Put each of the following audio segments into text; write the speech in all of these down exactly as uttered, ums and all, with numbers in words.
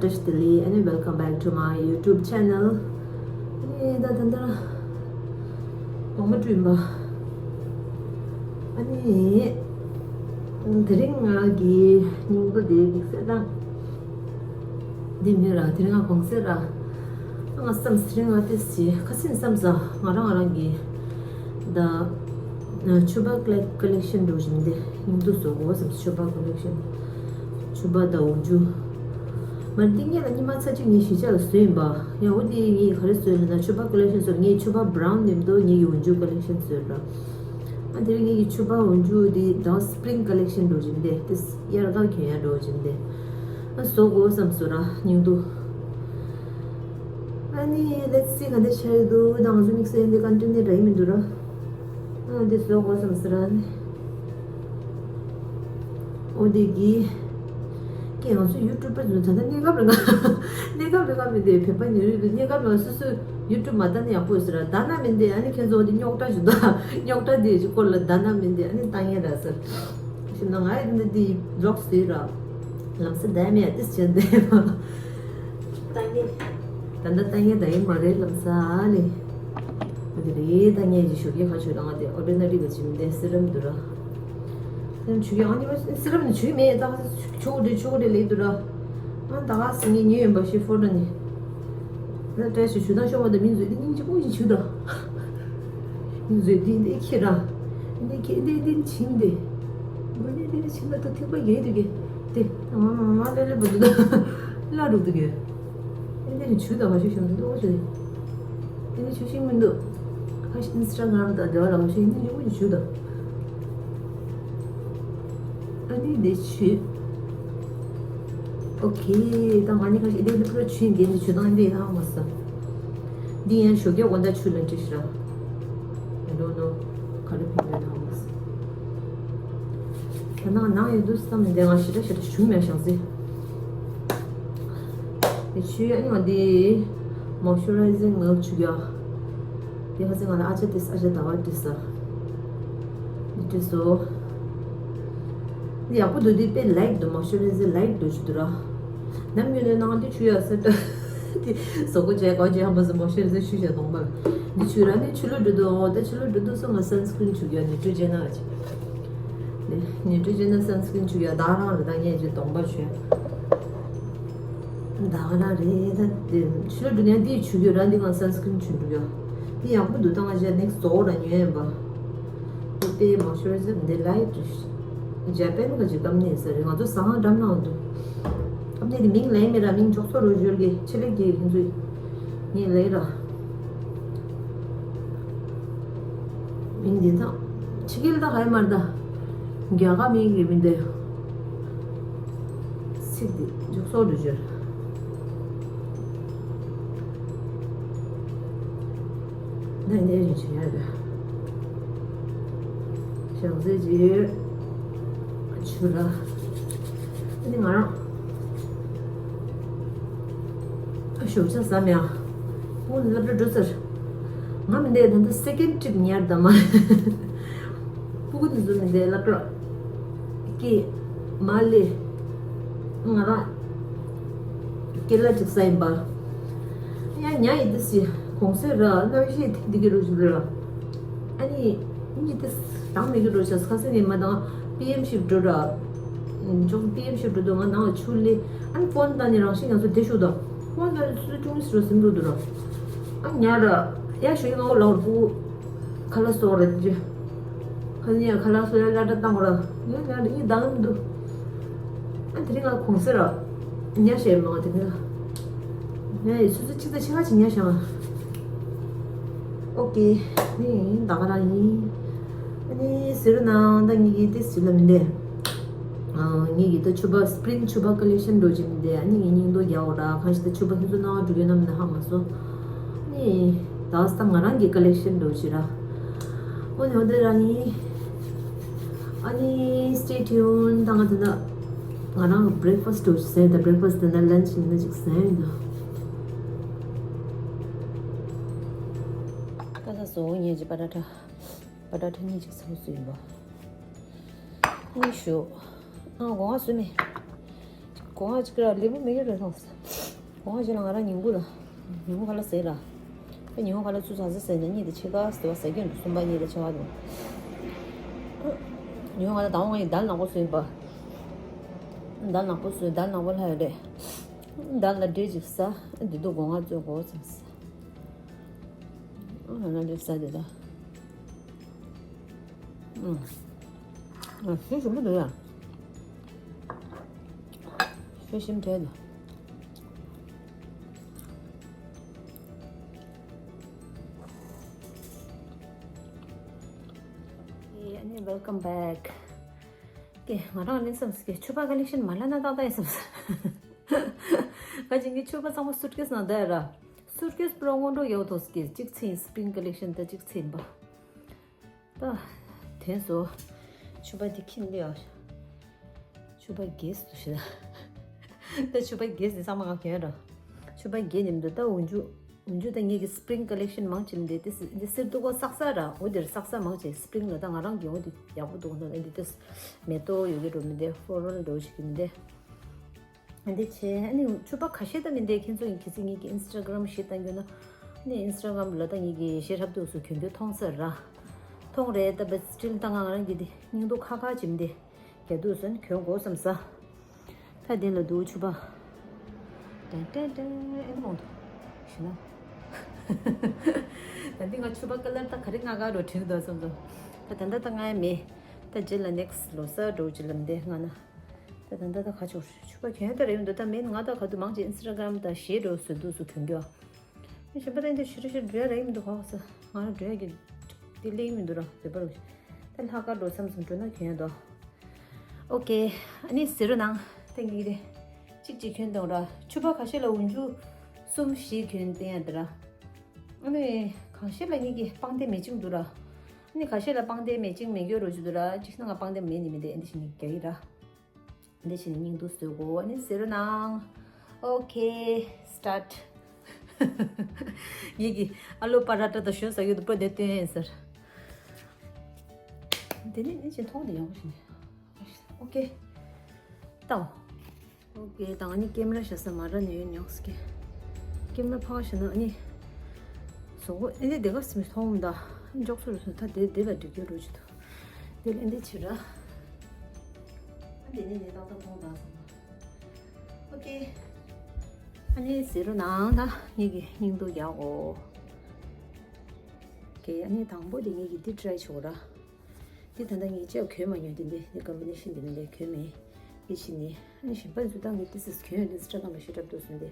བཀྲ་ཤིས་བདེ་ལེགས། ཨ་ནི། Welcome back to my YouTube channel. ཨ་ནི་ད་ད་ད་ལོ་མ་བསྐྲུན་པ། ཨ་ནི་དེ་རིང་ང་གི་སྙིང་པོ་དེ་གི་གསལ་སྟངས་འདི་མེད་ར། དེ་རིང་ང་གོང་གསལ་ར། ང་བསམ་དེ་རིང་ང་ཏེ་སི་ཁ་སིན་བསམ་ས་ང་རང་ང་རང་གི་ད། ཆུ་བ་ཀ་ལེ་ཀ་ལེག་ཤན་འགྲོ་བཞིན་དེ་སྙིང་དུ་བཟོ་དགོས་བསམ། ཆུ་བ་ཀ་ལེག་ཤན། ཆུ་བ་དང་འོག་འཇུག་མ་འདི་ངེད་ལ་ཉི་མ་ཚ་གཅིག་ངས་གཞིས་ཆགས་ལ་བཟོས་ཡིན་པ། ཡང་འོ་དེ་ངས་ག་རེ་བཟོས་ལབ་ན་ཆུ་བ་ཀ་ལེག་ཤན་བཟོས། ངས་ཆུ་བ་བྷ་རའུན་ནེམ་དུ་ངས་ཀྱི་འོག་འཇུག་ཀ་ལེག་ཤན་བཟོས་ར། ཨ་དེ་རིང་ངས་ཀྱི་ཆུ་བ་འོག་འཇུག་དེ་དང་སི་པི་རིང་ཀ་ལེག་ཤན་འགྲོ་བཞིན་དེ་དེ་དབྱར་ཁ་གྱོན་ཡ་འགྲོ་བཞིན་དེ། ཨ་བཟོ་དགོས་བསམ་སོང་ར་སྙིང་དུ། ཨ་ནི་let's see ག་འདྲ་ཆགས་ཡོད་འདུག་ད་ང་ཚོ་དམིགས་བསལ་འདི་ཀོན་ཊེན་ཊི་རག་གི་མི་འདུག་ར། ཨ་འདི་བཟོ་དགོས་བསམ་ཟེར་ར་ནི། ཨོ་དེ་གི། ཀྱེ་ང་ཚོ་ཡུ་ཊུབ་པར་ཚོ་ད་ལྟ་གནས་སྐབས་རེ་ང་གནས་སྐབས་རེ་ང་མི་འདི་བོད་པ་ཉེ་རིང་གི་གནས་སྐབས་རེ་ང་སོ་སོའི་ཡུ་ཊུབ་མ་ལྟ་ན་ཡག་པོ་ཡོད་ཟེར་ར། ད་ན་མི་འདི་ཨ་ནི་ཁྱེད་ཚོ་འདི་རྙོག་དྲ་ཞིག་འདུག་རྙོག་དྲ་འདི་ཞིག་སྐོར་ལ་ད་ན་མི་འདི་ཨ་ནི་ལྟ་ངན་ར་ཟེར། ཞིག་ན་ང་ཡི་འདི་འདི་ལོག་སུ་ཡི་ར། ལམ་སེ་ལྡན་མེད་ཏིས་བྱས་འདེབས། ལྟ་ངན། ད་ལྟ་ལྟ་ངན་ད་ཡིན་མ་རེད་ལམ་སང་ལེ། འོ་དེ་རེད། ལྟ་ངན་གྱི་ཞོགས་ཀས་ཁ་ཆུ་རང་དེ་ཨོར་ཌི་ནེ་རི་ག་ཅིག་མི་འདས་སི་རམ་འདུག་ར། སི་རམ་ཆུ་ཡང་ཨ་ནི་སི་རམ་ནི་ཆུ་མེད་ད། ཆུ་འདྲེ་ཆུ་འདྲེ་ལེགས་འདུག་ར། ཨ་ད་ག་སི་ངས་ཉོས་ཡོད་པ་ཤི་ཧྥོ་ཌ་ནི། ད་བཀྲ་ཤིས་ཆུ་དང་ཤོག་བ་དང་མི་འཛུལ་ཏེ་སྙིང་རྗེ་པོ་ཞིག་ཆུ་དང་། འཛུལ་ཏེ་འདི་ཁྱེད་རང་། འདི་ཁྱེད་འདི་འདི་བྱིན་ཏེ། འདི་འདི་འདི་བྱིན་ལ་ད་ཐིགས་པ་རྒྱས་འདུག་གི། དེ་ང་མ་མ་ལེ་ལེ་བུ་འདུག་ད་ལ་རུག་འདུག་གི། འདི་འདི་ཆུ་དང་མ་ཆུ་ཞིམ་འདུག་ཨོ་ཆུ། འདི་འདི་ཆུ་ཞིམ་མི་འདུག་ཁ་ཤས་ཨིན་སི་ཊ་གྷ་རམ་དང་འབྲེལ་བ་ལ་ཁ་ཤས་འདི་འདི་ཆུ་དང་། ཨ་ནི་འདི་ཆུ། ཨོ་ཁེ། ད་ང་ནི་ཁ་ཤས་འདི་འདི་ཕུ་ར་ཆུ་འདི་འདི་ཆུ་དང་འདི་ཡིན་ཧ་མ་སོང་། འདི་ཡང་ཞོགས་ཀས་དགོང་དག་ཆུ་ལ་འདྲི་ཤི་ར། I don't know ག་རེ་ཕན་ཡོད་ཧ་མ་སོང་། ད་ནང་ནང་ཡོད་དུས་བསམ་མི་འདི་ང་ཞེ་དྲག་ཞེ་དྲག་བྱུང་མེད་ཤག་ཟེར། འདི་ཆུ་ཨ་ནི་ང་འདི་མོ་ཤུ་རའི་ཛིང་མིལ་ཆུ་རྒྱག་དེ་ཁ་སང་ང་ལ་ཨ་ཅག་དེས་ཨ་ཅག་ཟླ་བ་བྲིས་ས། འདི་བྲིས་སོ། འདི་ཡག་པོ་འདུག་འདི་དཔེ་ལའིག་འདུག་མོ་ཤུ་རའི་ཛར་ལའིག་འདུག་ཅིག་འདུག་ར། ནམ་རྒྱུན་ནས་ནང་འདི་ཆུ་ཡག་ས་འདྲ། དེ་བཟོ་བཀོད་བྱས་གོ་བྱས་ཧམ་པ་ཟེར་མོ་ཤུ་རའི་ཛར་ཆུ་བྱས་གཏོང་པ། འདི་ཆུ་ར་ནི་ཆུ་ལོ་འགྲོ་འདུག་འོ་ད་ཆུ་ལོ་འགྲོ་འདུག་སོང་ང་སན་སི་ཀི་རིན་ཆུ་རྒྱག་ནི་ཊི་རོ་ཇེན་ཨ་ཅིག་ནི་ཊི་རོ་ཇེན་ཨ་སན་སི་ཀི་རིན་ཆུ་རྒྱག་ད་རང་རེད་ད་ངས་ཅིག་གཏོང་པ་བྱས། ད་ག་རང་རེད་ད། དེ་ཕྱི་ལོགས་འགྲོ་ནས་འདི་ཆུ་རྒྱུ་ར་འདི་ང་སན་སི་ཀི་རིན་ཆུ་འགྲོ་ཡ། འདི་ཡག་པོ་འདུག་ད་ང་ཅག་ནེག་སི་ཊི་གཙོ་བོ་ར་ཉོས་ཡིན་པ། འདི་དཔེ་མ་ཤོར་ཟེར་འདི་ལའིག་ཇ་པན་ག་ཅིག་བཀབ་ནས་ཟེར་རེད། ང་ཚོ་ཟ་ཁང་འགྲམ་ནང་འདུག་བཀབ་ནས་དེ་མིང་ལས་མེད་ར་མིང་འཇོག་སོ་རུ་བཞུར་གི་ཆེ་ལེགས་ཀྱི་ཁྱེད་ཚོས་ངས་ལས་ར། མིང་འདི་དང་། ཕྱི་རྒྱལ་དང་ཧའི་མར་དང་། རྒྱ་གར་མིང་གི་མིང་འདི། ཚིག་འདི་འཇུག་སོགས་འདུ་བྱེད། འདི་འདི་རིན་ཆེན་ཡོད་པས། ཞང་ཚེ་རྗེ། ཆུ་ར། འདི་ང་རང་། ཞོགས་ཇ་ཟ་མེད་ཨ། ཕྲུ་གུ་ནི་སློབ་གྲྭ་འགྲོ་ཚར། ང་མི་འདས་ད་ལྟ་སེ་ཀེན་ཌི་ཊི་རིབ་ཉར་ད་མ། ཕྲུ་གུ་དེ་ཚོ་མི་འདས་སློབ་གྲྭ་སྐྱེལ་མ་སླེབས། ང་རང་སྐྱེལ་ལ་ཅིག་ཟ་ཡིན་པ། ཡང་ཉ་ཡི་དེ་སི་གོང་སེ་ར་གནམ་གཤིས་ཐིག་འདི་གི་རུ་ཞིག་ར། ཨ་ནི། ཉི་དེ་དང་མི་གི་འགྲོ་ཆ་ཁ་སེ་ནས་མ་དང་པི་ཨེམ་ཤིབ་འགྲོ་ར། ཅོག་པི་ཨེམ་ཤིབ་འགྲོ་དུ་ང་ནང་ལ་ཆུ་ལེ། ཨ་ནི་ཕོན་བཏང་ནས་རང་བཞིན་ང་ཚོ་དེ་ཤུགས་དང་། ཕོན་བཏང་ནས་སུ་ཅུང་ཟིག་རོ་སིམ་འགྲོ་དུ་ར། ཨ་ཉ་ར། ཡ་ཞོ་ཡི་ང་འོ་ལའོ་ར་པུ། ཁ་ལ་སོ་ར་ཅི། ཁ་ཉ་ཁ་ལ་སོ་ཡ་ལ་ད་བཏང་ར། ཡ་ལ་ད་ཡི་ད་ལམ་འདུག་ཨ་དེ་རིང་ང་གོང་སེ་ར། ཉ་ཤེས་མ་དེ་ནི། ངས་སུ་སུ་གཅིག་དང་ཕྱེད་ཀ་ཅིག་ཉ་ཤེས་མ། ཨོ་ཀེ། ནི་ད་ག་རང་ཡིན། ཨ་ནི་ཟེར་ན་ད་ངེད་ཀྱི་ཏེ་ཟེར་ལ་མི་འདས། ཨ་ངེད་ཀྱི་ད་ཆུ་བ་སི་པི་རིང་ཆུ་བ་ཀོ་ལེག་ཤན་འགྲོ་གི་མི་འདས། ཨ་ནི་ངའི་སྙིང་དོ་རྒྱ་འོ་ར་གང་ཞིག་ད་ཆུ་བ་ཁྱེད་ཚོ་ནང་འགྲོ་གི་ན་མི་འདས་ཧ་མ་སོང་། ནི་ད་ས་ང་རང་གི་ཀོ་ལེག་ཤན་འགྲོ་གི་ར། ཨོ་ནི་འོ་དེ་རང་ཡིན། ཨ་ནི་stay tuned ད་ང་ད་ད་ང་རང་གི་བྷི་རེག་ཕ་སི་འགྲོ་གི་ཟེར། ད་བྷི་རེག་ཕ་སི་ད་ད་ལན་ཆི་མི་འདས་ཅིག་ཟེར་ཡིན་ད། ཀ་ས་སོ་ངེད་ཀྱི་པ་ཏྲ་ཏྲ། པ་ཏྲ་ཏྲ་གཉིས་ཅིག་ཚ་བོ་བཟོས་ཡིན་པ། ཨེ་ཞོ། ཨ་གོ་ང་བཟོས་མེད། སྒོ་ང་ཅིག་ར་ལེབ་མོ་མི་ཡོད་རེད་ཐོངས། སྒོ་ང་ཅིག་ལ་ང་རང་ཉིན་གུང་ལ། ཉིན་གུང་ཁ་ལག་ཟས་ར། ཨ་ཉིན་གུང་ཁ་ལག་ཚུ་ཚ་ཚ་ཟས་ནས་གཉིད་དེ་ཆེ་ག་ཟེར་བ་ཟས་གྱོན་དུ་གསུམ་པ་གཉིད་དེ་ཆེ་བ་དང་། ཉིན་གུང་ཁ་ལག་དང་པོ་ང་ཡི་དལ་ནག་པོ་ཟོས་པ། དལ་ནག་པོ་ཟོས་དལ་ནག་པོ་ལྷ་ཡོད་རེད། དལ་ལ་འབྲས་ཅིག་ཟ། འདི་དུ་སྒོ་ང་ཚོས་སྒོ་ཚང་ཟ། ཨ་ལ་འབྲས་ཟ་དེ་ད། ཨ་ཞིམ་པོ་འདུག་ཡ། ཞིམ་ཞིམ་བྲལ་འདུག་ཨེ་ཨ་ནི་welcome back. ཀེ་ང་རང་ནི་བསམ་སི་ཀེ་ཕྱུ་པ་ཀ་ལེག་ཤན་མ་ལ་ན་ཏག་ཏག་ཡིན་བསམ་སི། ཁ་ཅིག་ངའི་ཕྱུ་པ་ཚང་མ་སུཊ་ཀེས་ནང་བསྡད་ར། སུཊ་ཀེས་པུ་ར་སྔོན་འགྲོ་ཡོད་དོ་སི་ཀེ་གཅིག་ཚེ་ཡིན་སི་པི་རིང་ཀ་ལེག་ཤན་ད་གཅིག་ཚེ་ཡིན་པ། ད། དེ་སོ། ཕྱུ་པ་འདི་ཁྱིམ་འདི་ཡ། ཕྱུ་པ་རྒྱས་སུ་ཞེ་ད། ད་ཕྱུ་པ་རྒྱས་ནི་ཚང་མ་ང་གྱོན་ར། ཕྱུ་པ་རྒྱས་ནི་མི་འདུག་ད་འུ་ཇུ། འུ་ཇུ་ད་ངེད་ཀྱི་སི་པི་རིང་ཀ་ལེག་ཤན་མང་ཆེ་འདི་དེ་སི་འདི་སིར་དུ་གོ་སག་ས་ར་འོ་དེར་སག་ས་མང་ཆེ་སི་པི་རིང་ལ་ད་ང་རང་གི་འོ་དེ་ཡག་པོ་འདུག་ད་འདི་དེ་མེ་ཏོག་ཡོད་ཀྱི་འགྲོ་མི་འདི་ཕོ་རོལ་འགྲོ་ཞིག་གི་མི་འདི། འདི་བྱས་ཨ་ནི་ཕྱུ་པ་ཁ་ཤས་ད་མི་འདི་ཁྱེད་ཚོ་ཡིན་གལ་སྲིད་ངེད་ཀྱི་ཨིན་སི་ཊ་གྷ་རམ་ཞིག་བཏང་རྒྱུ་ན་ཨ་ནི་ཨིན་སི་ཊ་གྷ་རམ་ལ་ད་ངེད་ཀྱི་ཤེས་རབ་འདུག་སུ་གྱོན་རྒྱུ་མཐོང་ས་ར། མཐོང་རེད་ད་བས་སི་ཊིལ་ད་ང་རང་གི་འདི་སྙིང་སྡུག་ཁ་ཁ་བྱེད་མི་འདི་རྒྱ་འདུག་སོན་གྱོན་དགོས་བསམ་ས། ད་དེ་ལ་འདུག་ཕྱུ་པ། ཏན་ཏན་ཏན་ཨེ་འདི་མོང་དུ་ཞུ་ན། ད་འདི་ང་ཕྱུ་པ་ཀ་ལར་ད་ག་རེ་ང་ག་རོ་བྲིས་འདུག་བསམ་ཚོ། ད་ད་ད་ད་ང་ཡ་མེད། ད་རྗེས་ལ་ནེག་སི་ལོ་གསར་འགྲོ་རྗེས་ལ་འདི་ང་ན། ད་ད་ད་ད་ག་ཆོག་ཕྱུ་པ་གྱོན་ད་རེ་ཡོང་འདུག་ད་མེད་ང་ད་ག་དུ་མང་ཆེ་ཨིན་སི་ཊ་གྷ་རམ་ད་ཞེ་འགྲོ་སུ་འདུག་སུ་གྱོན་རྒྱུ། གཞན་པ་ད་འདི་ཤི་རི་ཤི་རི་འགྲོ་ཡ་རེད་མི་འདུག་གོ་ས། ང་རང་འགྲོ་ཡ་གི་དེ་ལེགས་མི་འདུག་ར་བོད་པ་རུ། ད་ལྷག་དཀར་འགྲོ་མཚམས་སུ་འགྲོ་ན་གྱོན་ཡ་འདུག་ཨོ་ཀེ། ཨ་ནི་ཟེར་རོ་ནང་ད་ངེད་ཀྱི་རེད། གཅིག་གཅིག་གྱོན་དང་ར་ཕྱུ་པ་ཁ་ཤས་ལ་འུ་ཇུ་གསུམ་བཞི་གྱོན་བསྟན་ཡ་འདི་ར། ཨ་ནི་གང་ཤེས་ལ་ངེད་ཀྱི་པང་གདན་མེ་ཅིང་འདུག་ར། ཨ་ནི་གང་ཤེས་ལ་པང་གདན་མེ་ཅིང་མེ་གྱོ་རོ་ཅི་འདུག་ར་གཅིག་ན་ང་པང་གདན་མེ་ནི་མི་འདི་ཨ་འདི་ཞིག་ངེད་རྒྱ་ཡི་ར། འདི་བྱས་ནས་སྙིང་སྡུག་བཟོས་གོ་ཨ་ནི་ཟེར་རོ་ནང་། ཨོ་ཁེ། སི་ཊར་ཊི། ངེད་ཀྱི་ཨ་ལོ་པ་ར་ཏྲ་དང་ཞོན་ཟ་ཡོད་དུ་པོ་དེ་སྟོན་ཡིན་ཟེར། དེ་ནི་ནི་ཅི་མཐོང་དེ་ཡོང་བཞིན། ཨོ་ཁེ། ཏའོ། ཨོ་ཁེ་ད་ང་ནི་ཀེམ་ར་ཤ་ས་མ་ར་ནས་ཡོད་ཉོག་སི་ཀེ། ཀེམ་ར་ཕག་ཤ་ན་ཨ་ནི། སོ་གོ་ཨེ་འདི་དེ་ག་སི་མི་མཐོང་ད། འཇོག་སུ་རུ་སོ་ད་དེ་དེ་ལ་འགྲིག་རྒྱུ་རུ་ཅི་ཐུ། དེ་ལ་འདི་ཕྱི་ར། ཨ་འདི་ནི་ནི་ཏག་ཏག་མཐོང་ད་སོང་། ཨོ་ཁེ། ཨ་ནི་ཟེར་རོ་ནང་ད་ངེད་ཀྱི་སྙིང་སྡུག་རྒྱག་གོ་ཁེ་ཨ་ནི་དང་པོ་དེ་ངེད་ཀྱི་འདི་ཊི་རའི་བྱེད་གོ་ར། འདི་ད་ལྟ་ངེད་ཅག་གོན་མ་མྱོང་དེ་འདི་འདི་ཀམ་བི་ནེ་ཤན་དེ་འདི་གོན་མེད། འདི་ཕྱི་ནི་ཨ་ནི་གཞན་པ་ཚོ་ད་ངེད་འདི་སི་གོན་ཡོད་འདི་སི་ཊ་གམ་ལ་ཤི་ཊབ་ཏུ་སོང་སྟེ།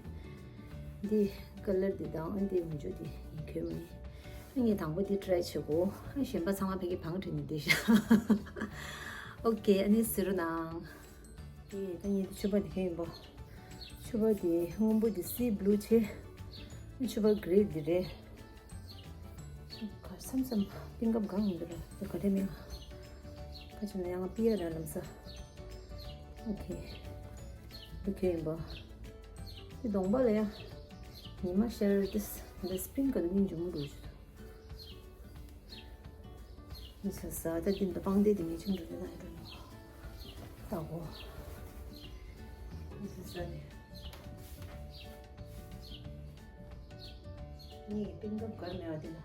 འདི་ཀ་ལར་འདི་དང་ཨ་འདི་མུ་ཇོ་འདི་ངས་གོན་མ་ཡིན། ཨ་ངས་དང་པོ་འདི་ཊི་རའི་བྱེད་གོ་ཨ་གཞན་པ་ཚང་མ་ཕ་གི་བང་བྲིས་ནས་བསྡད་ཤག་ཨོ་ཁེ་ཨ་ནི་ཟེར་རོ་ནང་། ཨེ་ད་ངས་འདི་ཕྱུ་པ་འདི་གན་ཡིན་པ། ཕྱུ་པ་འདི་སྔོན་པོ་འདི་སི་བྷུ་ལུ་བྱས། ཨ་ཕྱུ་པ་གྷི་རེ་འདི་རེད། གར་མཚམས་མཚམས་པིན་ཀབ་གང་ཡིན་འདུག་ར་དེ་ག་རེ་མིང་། ཁ་ཆེ་ན་ཡང་པི་ཡ་ར་ལམ་ས། ཨོ་ཁེ། འདི་གན་ཡིན་པ། འདི་གདོང་པ་ལ་ཡ། ཉི་མ་ཤར་ཏེ་འདི་སི་པིན་ཀ་དུ་སྙིང་རྗེ་མོ་འདུག་ཅིག་མི་ཚེ་ས་ད་འདི་འདི་པང་སྡེ་འདི་མི་ཆུང་འདྲ་འདྲ་ན་ཡོད་རེད་མོ། ལྟ་གོ། མི་ཚེ་ས་ནས། ངེད་ཀྱི་པིན་ཀབ་གར་མེད་པ་འདི་ལ།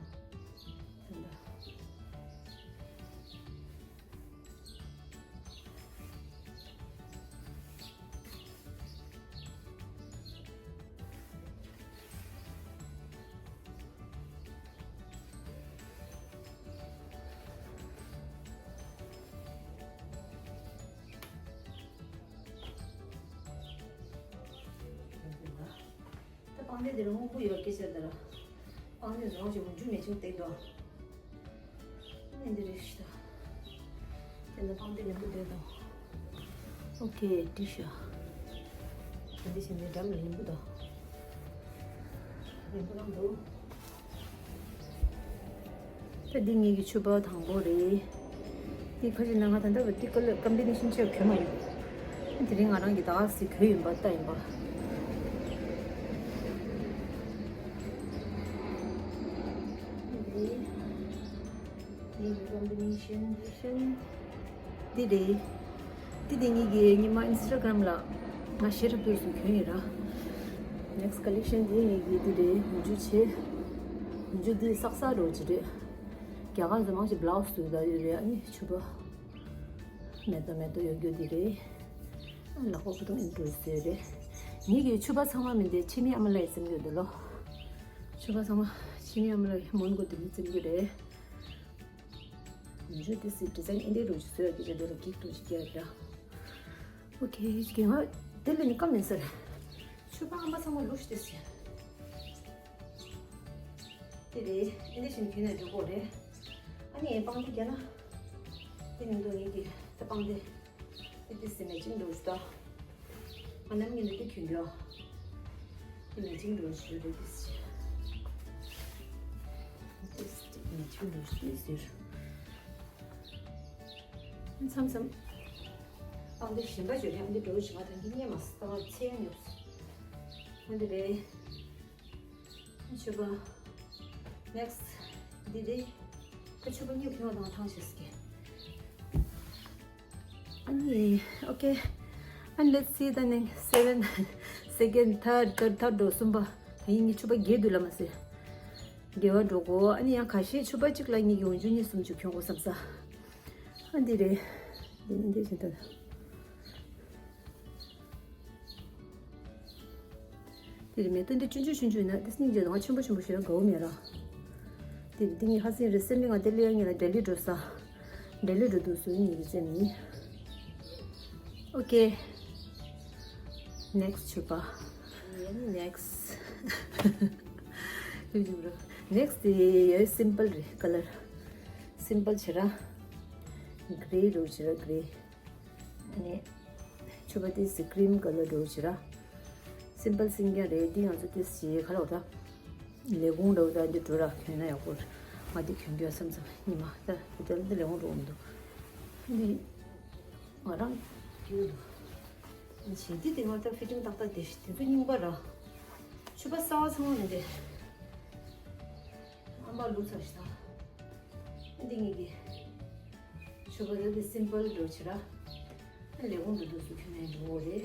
ད་ལྟ། ད་པང་གདན་དེ་ལ་སྔོན་པོ་ཡོད་སྐད་ཆ་དེ་ལ། པང་གདན་རང་ཞིག་མུ་ཇུ་མེ་ཆུང་བཏེག་དོ། ཨ་ནི་འདི་རེད་ཤི་ད། དེ་ལ་པང་གདན་ལེན་པོ་བསྡད་དོ། ཨོ་ཁེ་ཏི་ཤ། དེ་འདི་བཞིན་ནས་འགྲམ་ལ་ལེན་པོ་དོ། ལེན་པོ་རང་འདུག་ད་འདི་ངེད་ཀྱི་ཕྱུ་པ་དང་པོ་རེད། འདི་ཁ་ཅིག་ནང་ང་ད་ལྟ་བ་འདི་ཀ་ལར་ཀམ་བི་ནེ་ཤན་ཆེ་གོན་མ་ཡོང་། དེ་རིང་ང་རང་གི་ད་ག་སི་གོན་ཡིན་པ་ལྟ་ཡིན་པ། འདི་ངེད་ཀྱི་ཀམ་བི་ནེ་ཤན་ཤན། འདི་རེད། འདི་དེ་ངེད་ཀྱི་ཉི་མ་ཨིན་སི་ཊ་གྷ་རམ་ལ། ང་ཞེ་དྲག་པོས་སུ་གྱོན་ཡིན་ར། Next collection འདི་ངེད་ཀྱི་འདི་རེད། འོན་ཆུ་ཆེ། འོན་ཆུ་འདི་སག་སག་རོ་ཅི་རེད། རྒྱ་གར་ཚོ་མང་ཆེ་blouse དུ་ད་ཡོད་རེད། ཨ་ནི་ཕྱུ་པ་མེ་ཏོག་མེ་ཏོག་ཡོད་རྒྱུ་འདི་རེད། ལག་པ་ཕུ་ཐུང་ཨིན་ཏྲོ་ཟེར་རེད། ངེད་ཀྱི་ཕྱུ་པ་ཚང་མ་མི་འདི་ཕྱི་མི་ཨ་མ་ལ་ཡི་སེམས་ཡོད་འདུག་ལོ། ཕྱུ་པ་ཚང་མ་ཕྱི་མི་ཨ་མ་ལ་ཡི་མོན་གོ་དུ་མི་སེམས་ཡོད་རེད། འོན་ཆུ་འདི་སི་ཌི་ཛའིན་ཨིན་ཏྲོ་ཅི་བཟོས་ཡོད་ཀྱི་རེད། འདི་ལ་གིག་ཏུ་ཅི་རྒྱག་ར། ཨོ་ཁེ། ཡིག་གི་ང་དེ་ལས་ནི་ཀ་མིན་ཟེར། ཕྱུ་པ་ཨ་མ་ཚང་མ་ལུགས་ཤིག་དེ་ཟེར། དེ་རེད། ཨེ་འདི་བཞིན་གྱོན་ནས་འགྲོ་དགོས་རེད། ཨ་ནི་ཨེ་པང་དེ་རྒྱ་ན། དེ་ནི་འདུག་ངེད་ཀྱི་ད་པང་དེ། དེ་དེ་ཟེར་མེ་ཅིང་འགྲོ་ཞུ་ད། ང་ནམ་ངེད་འདི་དེ་གྱོན་རྒྱུ། དེ་མེ་ཅིང་འགྲོ་ཞུ་རེད་དེ་ཟེར། དེ་མེ་ཅིང་འགྲོ་ཞུ་ཟེར། མཚམས་མཚམས། ཨ་འདི་ཞིམ་པ་བརྗོད་ཀྱང་འདི་འགྲོ་ཞིམ་པ་དང་འདི་རྙེད་མ་སོང་། ཚེ་ཡང་ཉོབ་སོང་། ཨ་འདི་རེད། ཕྱུ་པ། Next འདི་རེད། ད་ཕྱུ་པ་གཉིས་ཁྱོད་དང་ཐང་ཞིག་ཟེར་གི། ཨ་ནི་ཨོ་ཁེ། And let's see the next seven, second, third, third, third འགྲོ་གསུམ་པ། ད་ཡིན་ངའི་ཕྱུ་པ་བརྒྱད་འདུག་ལ་མ་ཟེར། བརྒྱད་པ་འགྲོ་གོ། ཨ་ནི་ཡང་ཁ་ཤས་ཕྱུ་པ་གཅིག་ལ་ངེད་ཀྱི་འོན་ཆུ་གཉིས་གསུམ་ཅིག་གྱོན་དགོས་བསམ་ས། ཨ་འདི་རེད། འདི་ནི་འདི་བཞིན་དུ། འདི་རེད། མེ་ཏོག་འདི་ཆུང་ཆུང་ཆུང་ཆུང་ཡིན་ན་འདི་སྙིང་རྗེ་དང་ཆེན་པོ་ཆེན་པོ་ཞེ་དྲག་དགའ་བོ་མེད་ར། འདི་རེད། འདི་ངའི་ཧ་སེང་རེད། སེམས་ནི་ང་འདི་ལས་ཡང་ངེད་ལ་འབྲས་ལི་འགྲོ་ས། འབྲས་ལི་འགྲོ་དུས་སུ་ངེད་ཀྱི་རྩེ་ནི། ཨོ་ཁེ། Next ཕྱུ་པ། Next Next དེ་simple རེད། color simple བྱེད་ར། grey རུ་བྱེད་ར། grey ཨ་ནི་ཕྱུ་པ་དེ་cream color རུ་བྱེད་ར། simple སིང་རྐྱང་རེད། འདི་ང་ཚོ་དེ་ཞེ་ག་ལ་འོ་ད། ལས་ཁུངས་འདྲ་བོ་ད་འདི་འགྲོ་ར་གྱོན་ན་ཡག་པོ་རེད། ང་འདི་གྱོན་རྒྱུ་བསམ་བསམ་ཉི་མ་ད་འདི་ལྟར་འདི་ལས་ཁུངས་འགྲོ་འདུག་འདི་ང་རང་གྱོན་འདུག་བྱེད་དུས་དེ་མ་ཐག་ཕི་ཊིང་ཏག་ཏག་དེ་ཞིག་དེ་ཚོ་རྙིང་པ་ར། ཕྱུ་པ་གསར་པ་ཚང་མ་མི་འདྲ། ཨམ་པ་ལུག་ཚ་ཞིག་དང་། འདི་ངེད་ཀྱི་ཕྱུ་པ་དེ་སིམ་པལ་འགྲོ་ཆེ་ར། ལས་ཁུངས་དུ་འདུག་སུ་ཁྱོད་ནས་འགྲོ་འོ་རེད།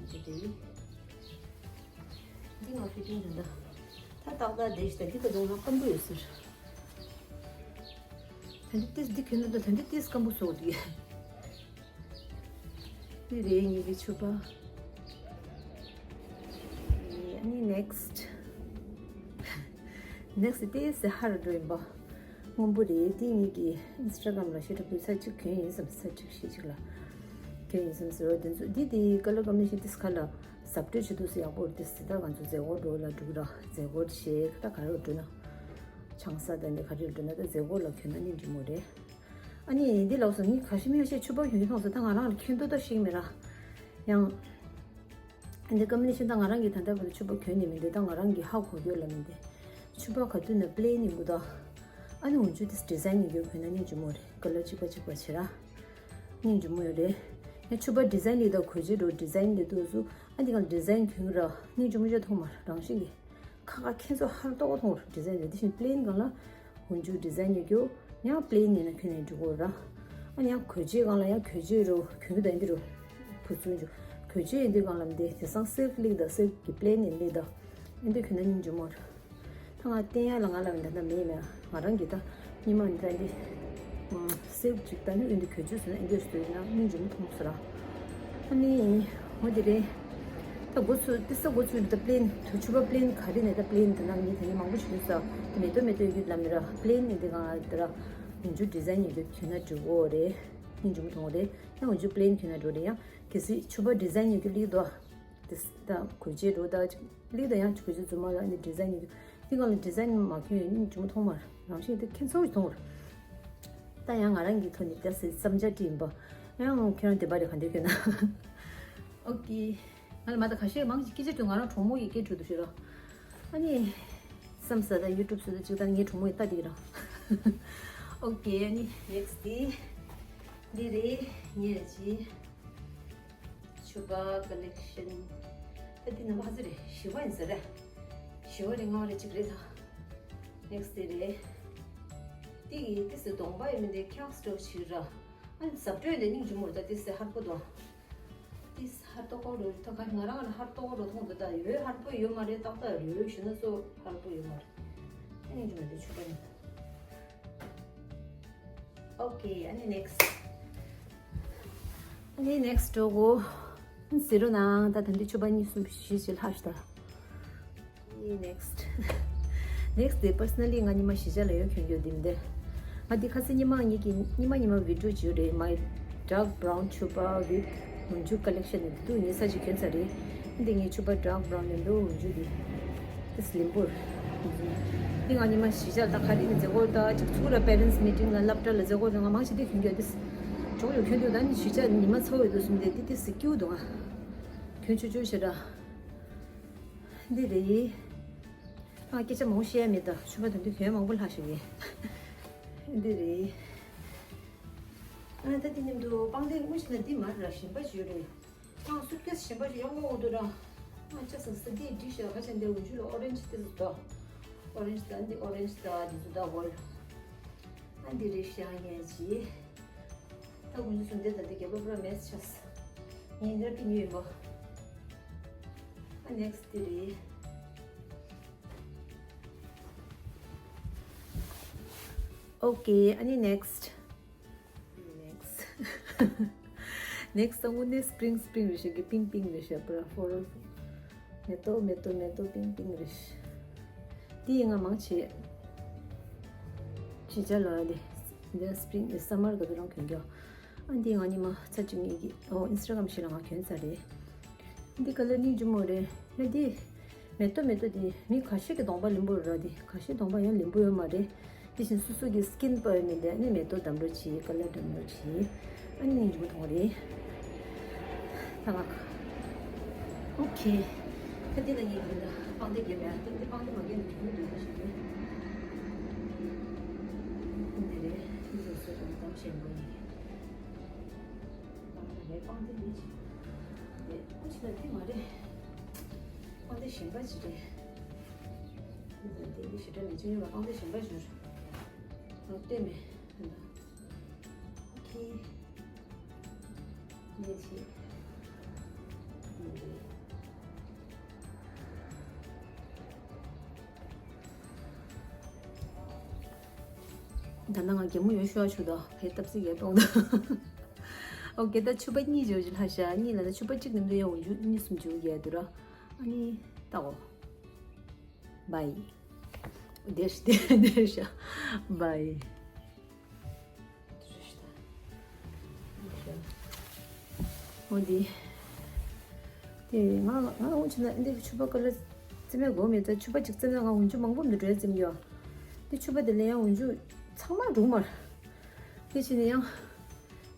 འདི་དེ་ཡིན། འདི་ང་ཕི་ཊིང་དེ་འདྲ། ད་ཏག་ཏག་བསྡད་ཤི་ད་འདི་ག་དུང་ལ་སྐམ་པོ་ཡོད་ཟེར། ད་འདི་ཏིས་འདི་ཁྱོད་ནང་ད་ད་འདི་ཏིས་སྐམ་པོ་བཟོ་འདི། འདི་རེད་ངེད་ཀྱི་ཕྱུ་པ། ཨ་ནི་next next དེ་སེ་ཧར་འགྲོ་ཡིན་པ། སྔོན་པོ་རེད། དེ་ངེད་ཀྱི་Instagram ལ་ཤེས་ཐུབ་དུས་ཚར་གཅིག་གྱོན་ཡིན་བསམ། ཚར་གཅིག་ཤེས་གཅིག་ལ་གྱོན་ཡིན་བསམ་ཟེར་བ་དེ་ཚོ། འདི་དེ་color combination དེ་ཁ་ལ་ཟབ་སྤྲོས་བྱེད་དུས་སུ་ཡག་པོ་རེད། དེ་སི་ད་ང་ཚོ་མཛད་སྒོ་འགྲོ་ལ་འགྲུག་ར། མཛད་སྒོ་བྱེད་ད་ག་རེ་འགྲོ་ན། ཆང་ས་དང་འདི་ག་རེ་འགྲོ་ན་ད་མཛད་སྒོ་ལ་གྱོན་ན་སྙིང་རྗེ་མོ་རེད། ཨ་ནི་འདི་ལགས་སོ་ངས་ཁ་ཤས་མི་ཤེས་ཕྱུ་པ་གྱོན་གྱི་མཐོང་སོང་། ད་ང་རང་ལ་ཁྱོད་འདུག་ད་ཤེས་མེད་ར། ཡང་། འདི་ཀམ་ནི་ཤིན་ད་ང་རང་གི་ད་ལྟ་བར་དུ་ཕྱུ་པ་གྱོན་ནི་མི་འདུག་ད་ང་རང་གི་ཧ་གོ་རྒྱུ་ལ་མི་འདུག་ཕྱུ་པ་ག་དུས་ན་པི་ལེན་ཡིན་དགོས་ད། ཨ་ནི་འོན་ཆུ་དེ་ཌི་ཛའིན་ཡིན་རྒྱུ་གྱོན་ན་སྙིང་རྗེ་མོ་རེད། ཀ་ལར་གཅིག་པ་གཅིག་པ་བྱེད་ར། སྙིང་རྗེ་མོ་ཡོད་རེད། ཡང་ཕྱུ་པ་ཌི་ཛའིན་ལས་ད་གོས་ཆེན་འགྲོ་ཌི་ཛའིན་ལས་འདུག་སུ། ཨ་འདི་གང་ཌི་ཛའིན་གྱོན་གི་ར་སྙིང་རྗེ་མོ་ཅིག་མཐོང་མ་རང་བཞིན་གྱི། ཁ་ཁ་ཁྱེད་ཚོ་ཧར་ཏོག་མཐོང་ར་ཌི་ཛའིན་རེད། དེ་བཞིན་པི་ལེན་སྒང་ལ། འོན་ཆུ་ཌི་ཛའིན་ཡོད་རྒྱུ། ཡང་པི་ལེན་ཡིན་ན་ཁྱོད་ནས་འགྲོ་དགོས་ར། ཨ་ཡང་གོས་ཆེན་སྒང་ལ་ཡང་གོས་ཆེན་རུ་གྱོན་གྱི་ད་འདི་རུ། བུ་ཚུན་ཆུ། གོས་ཆེན་ཡིན་དུས་སྒང་ལ་འདི་དེ་སང་སིལ་ལིག་ད་སིལ་གྱི་པི་ལེན་ཡིན་ལིག་ད། ཨ་འདི་གྱོན་ན་སྙིང་རྗེ་མོ་ར། ད་ང་བསྟན་ཡ་ལ་ང་ལ་འདི་འདྲ་མེད་མེད་ང་རང་གི་ད། སྙིང་མ་འདི་ད་འདི། སིལ་གཅིག་ད་ནི་ཨ་འདི་གོས་ཆེན་བཟོས་ན་ཨ་འདི་བཟོས་ན་སྙིང་རྗེ་མོ་མཐོང་སོང་ར། ཨ་ནི། འོ་དེ་རེད། ད་འགོ་ཚུགས་ཏི་ས་འགོ་ཚུགས་ད་པི་ལེན་དུ་ཕྱུ་པ་པི་ལེན་ག་རེ་ནས་ད་པི་ལེན་དེ་ནང་མི་དེ་ནི་མང་པོ་ཞིག་ཡོད་ས། དེ་མེ་ཏོག་མེ་ཏོག་ཡོད་རྒྱུ་ལ་མི་ར་པི་ལེན་ནི་དེ་གང་ལ་དེ་ར། འོན་ཆུ་ཌི་ཛའིན་ཡོད་རྒྱུ་གྱོན་ན་འགྲིག་གོ་རེད། སྙིང་རྗེ་མོ་མཐོང་རེད། ཡང་འོན་ཆུ་པི་ལེན་གྱོན་ན་འགྲོ་རེད། ཡང་གལ་སྲིད་ཕྱུ་པ་ཌི་ཛའིན་ཡོད་རྒྱུ་ལིག་དོ། དེ་ད་གོས་ཆེན་འགྲོ་ད་ལིག་དོ་ཡང་གོས་ཆེན་རྫུན་མ་ལ་ནི་ཌི་ཛའིན་ཡོད་རྒྱུ་དེ་གང་ལ་ཌི་ཛའིན་མ་གྱོན་ཡོད་སྙིང་རྗེ་མོ་མཐོང་མ་རང་བཞིན་དེ་ཁྱེད་ཚོ་གི་མཐོང་ར། ད་ཡང་ང་རང་གི་ཐོག་ནས་ད་སེ་བསམ་འཆར་བྲིས་ཡིན་པ། ཡང་ཁྱེད་རང་བདེ་པ་རེད་ག་འདོད་ཁྱོད་ན། ཨོ་ཀེ། ང་ལ་མ་ད་ཁ་ཤས་མང་ཅིག་སྐད་ཆ་དུ་ང་རང་གྲོགས་མོ་ཡི་སྐད་འཕྲོད་དུ་ཤོད་རོགས། ཨ་ནི། བསམ་ས་ད་ཡུ་ཊུབ་སུ་ད་ཅིག་ད་ངའི་གྲོགས་མོ་ཡི་ལྟ་དེ་ར། ཨོ་ཀེ། ཨ་ནི་ནེག་སི་ཊི་དེ། འདི་རེད་ངའི་རེད་ཅི། ཕྱུ་པ་ཀ་ལེག་ཤན། ད་འདི་ནམ་པ་ཧ་ཟི་རེད་བཞི་པ་ཡིན་ས་རེད། བཞི་པ་རེད་ལྔ་པ་རེད་གཅིག་རེད་ད། ནེག་སི་ཊི་དེ་རེད། འདི་ཡི་ཏི་སི་གདོང་པ་ཡི་མི་འདི་ཁྱག་སི་ཊོ་ཕྱི་ར། ཨ་ནི་ཟབ་སྤྲོས་ནས་སྙིང་རྗེ་མོ་རེད། ད་ཏི་སེ་ཧར་པོ་དང་། ཏི་སེ་ཧར་ཏོ་ཀོ་རེད། ད་ག་ང་རང་ལ་ཧར་ཏོ་ཀོ་རེད་མཐོང་འདུག་ད་ཡོད་ཧར་པོ་ཡོད་མ་རེད། ཏག་ཏག་ཡོད་ཞུ་ན་སོ་ཧར་པོ་ཡོད་མ་རེད། ཨ་ནི་འགྲོ་འདི་ཆུ་པ་ནི། ཨོ་ཀེ། ཨ་ནི་ནེག་སི་ཊི། ཨ་ནི་ནེག་སི་ཊི་འགྲོ་གོ་ཟེར་རོ་ནང་ད་ད་འདི་ཆུ་པ་གཉིས་གསུམ་བཞི་ཞིག་ལྷག་ཤི་ད། ནེག་སི་ཊི། ནེག་སི་ཊི་དེ་པར་སོ་ནལ་ལི་ང་ཉི་མ་གཞིས་ཆགས་ལ་ཡོད་གྱོན་གྱོན་དེ་མི་འདི། ང་འདི་ཁ་སང་ཉི་མ་གཉིས་ཀྱི་ཉི་མ་ཉི་མ་བི་ཌིའོ་བྱས་རེད། My dark brown ཆུ་པ་with འོག་འཇུག་collection ནི་འདི་འདུག་ཉེ་ས་ཅིག་གྱོན་ཚར་རེད། འདི་ངའི་ཆུ་པ་dark brown ནི་འདུག་འོག་འཇུག་འདི། ཏི་སེ་ལིམ་པོར། འདི་ང་ཉི་མ་གཞིས་ཆགས་ད་ག་རེ་ནི་མཛད་སྒོ་ད་ཅིག་ཚུགས་ར་པེ་རེན་སི་མི་ཊིང་ལ་སློབ་གྲྭ་ལ་མཛད་སྒོ་ང་མང་ཆེ་འདི་གྱོན་གྱོན་ཏི་སེ། ཇོག་ཡོད་གྱོན་འདུག་ད་ནི་གཞིས་ཆགས་ཉི་མ་ཚ་བོ་ཡོད་དུ་སོང་སྟེ་འདི་ཏི་སེ་སྐྱིད་འདུག་ང་། གྱོན་ཆོག་ཆོག་ཤི་ར། འདི་རེད། ཨ་སྐད་ཆ་མང་པོ་བཤད་ཡ་མེད་ད། ཆུ་པ་དེ་འདི་གྱོན་མང་པོ་ལྷག་ཤི་གི། འདི་རེད། ཨ་ད་འདི་མཉམ་དུ་པང་གདན་དངུལ་ཕྱི་ན་འདི་མར་ར་ཞིམ་པ་ཞིག་རེད། ཨ་སུཊ་ཀེ་སི་ཞིམ་པ་ཞིག་ཡོང་གོ་འདུག་ར། ཨ་ཅག་སང་ས་འདི་འགྲིག་ཤག་ཁ་ཆེ་འདི་འོག་འཇུག་ལ་ཨོ་རེན་ཇི་དེ་ཚོ་དོ། ཨོ་རེན་ཇི་ད་འདི་ཨོ་རེན་ཇི་ད་འདི་ཚོ་ད་ཧོལ། ཨ་འདི་རེད་ཤག་ངས་ཅི། ད་དགུན་ཆུ་སུམ་བདེ་དང་དེ་རྒྱབ་ལོགས་པུ་ར་མེད་ཆགས། ངས་འདིར་ཀི་ཉོས་ཡིན་པ། ཨ་ནེག་སི་ཊི་དེ་རེད། ཨོ་ཀེ། ཨ་ནི་ནེག་སི་ཊི། ནེག་སི་ཊི། ནེག་སི་ཊི་དངོས་གནས་སི་པི་རིང་སི་པི་རིང་རེད་ཤག་གི་པིང་པིང་རེད་ཤག་པུ་ར་ཧྥོ་རལ་སི། མེ་ཏོག་མེ་ཏོག་མེ་ཏོག་པིང་པིང་རེད་ཤག་འདི་ཡིན་ང་མང་ཆེ། ཕྱི་རྒྱལ་ལ་འདི། འདི་སི་པི་རིང་སམ་མར་ག་དུས་རང་གྱོན་རྒྱུ། ཨ་འདི་ང་ཉི་མ་ཚ་གཅིག་གཉིས་ཀྱི་ཨོ་ཨིན་སི་ཊ་གྷ་རམ་ཞིག་ལ་ང་གྱོན་ཚར་རེད། འདི་ཀ་ལར་སྙིང་རྗེ་མོ་རེད། ཨ་འདི་མེ་ཏོག་མེ་ཏོག་འདི་མི་ཁ་ཤས་ཀྱི་གདོང་པ་ལེན་པོ་ར། འདི་ཁ་ཤས་གདོང་པ་ཡང་ལེན་པོ་ཡོད་མ་རེད། དེ་བཞིན་སོ་སོ་གི་སི་ཀིན་པ་ཡོད་མིན་འདི་ཨ་ནི་མེ་ཏོག་འདམ་རོ་བྱེད། ཀ་ལར་འདམ་རོ་བྱེད། ཨ་ནི་སྙིང་རྗེ་མོ་མཐོང་རེད། ད་ང་ཨོ་ཁེ། ད་འདི་ལ་ངས་འདི་ལ་པང་གདན་རྒྱབ་ཡ། འདི་འདི་པང་གདན་མ་རྒྱབ་ན་གྱོན་གྱི་འདུག་ཞེས་ནས། འདི་རེད། འདི་ཚོ་སོ་སོ་གདམ་ཞན་པོ་ཡིན། ང་རེད་པང་གདན་འདི་ཅི། འདི་ཨུ་ཅི་ལ་འདི་མ་རེད། པང་གདན་གཞན་པ་ཅིག་རེད། འདི་ལ་འདི་འདི་ཞེ་དྲག་མི་ཅི་ཡོད་པ། པང་གདན་གཞན་པ་ཞིག་རེད། ང་ལྟོས་མེད། འདི་ལ། ཨོ་ཁེ། ངས་བྱེད། ད་ནང་ང་གད་མོ་ཡོད་ཤོག་ཆུ་དོ་བས་སྟབས་སི་གས་གཏོང་དོ། ཨོ་ཀེ། ད་ཆུ་པ་གཉིས་བྱོས་ལྷ་ཤ་གཉིས་ལ་ན་ཆུ་པ་གཅིག་ནི་འདུག་ཡང་འོག་འཇུག་གཉིས་གསུམ་འཇུག་ཡས་འདུག་ར། ཨ་ནི་ད་འོ། བའི། བདེ་ཤ་བདེ་ཤ། བའི། འོ་འདི། དེ་ང་ང་འོ་ཆུ་ན་འདི་ཆུ་པ་ཀ་ལ་རྩེ་མེད་སྒོ་མེད་ད་ཆུ་པ་གཅིག་རྩེ་ན་ང་འོ་ཆུ་མང་པོ་འདི་འགྲོ་རྩེ་མི་ཡོད། འདི་ཆུ་པ་དེ་ལས་ཡང་འོ་ཆུ་ཚང་མ་འགྲོ་མར། དེ་ཕྱིན་ནས་ཡང་།